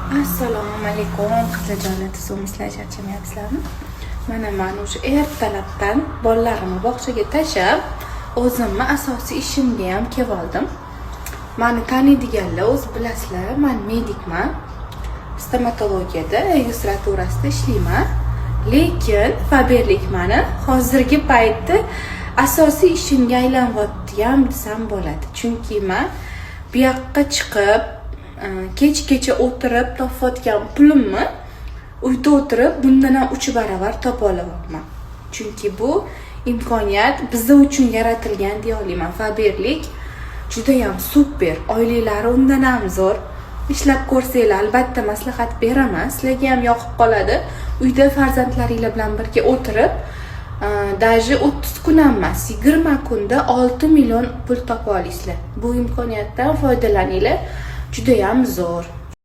Assalomu alaykum, qizlarjonlar, tuzukmisizlar, charchamayapsizlarmi? Mana man уже ertalabdan bolalarimni bog'chaga tashlab, o'zimni asosiy ishimga ham kelib oldim. Mani taniydiganlar o'zi bilasizlar, man medikman. Stomatologiyada registraturasida ishlayman. Lekin Faberlik mani hozirgi paytda asosiy ishimga aylanyapti ham desam bo'ladi. Chunki man bu yoqqa chiqib, kechgacha o'tirib topayotgan pulimni uyda o'tirib bundan ham 3 baravar topa olyapman. Chunki bu imkoniyat biza uchun yaratilgan deya olaman. Faberlik judayam super, oyliklari undan ham zo'r. Ishlab ko'rsanglar, albatta maslahat beraman, sizlarga ham yoqib qoladi. Uyda farzandlaringlar bilan birga o'tirib, даже 30 kun ham emas, 20 kunda 6 million pul topa olasizlar. Bu imkoniyatdan foydalaninglar, judayam zo'r.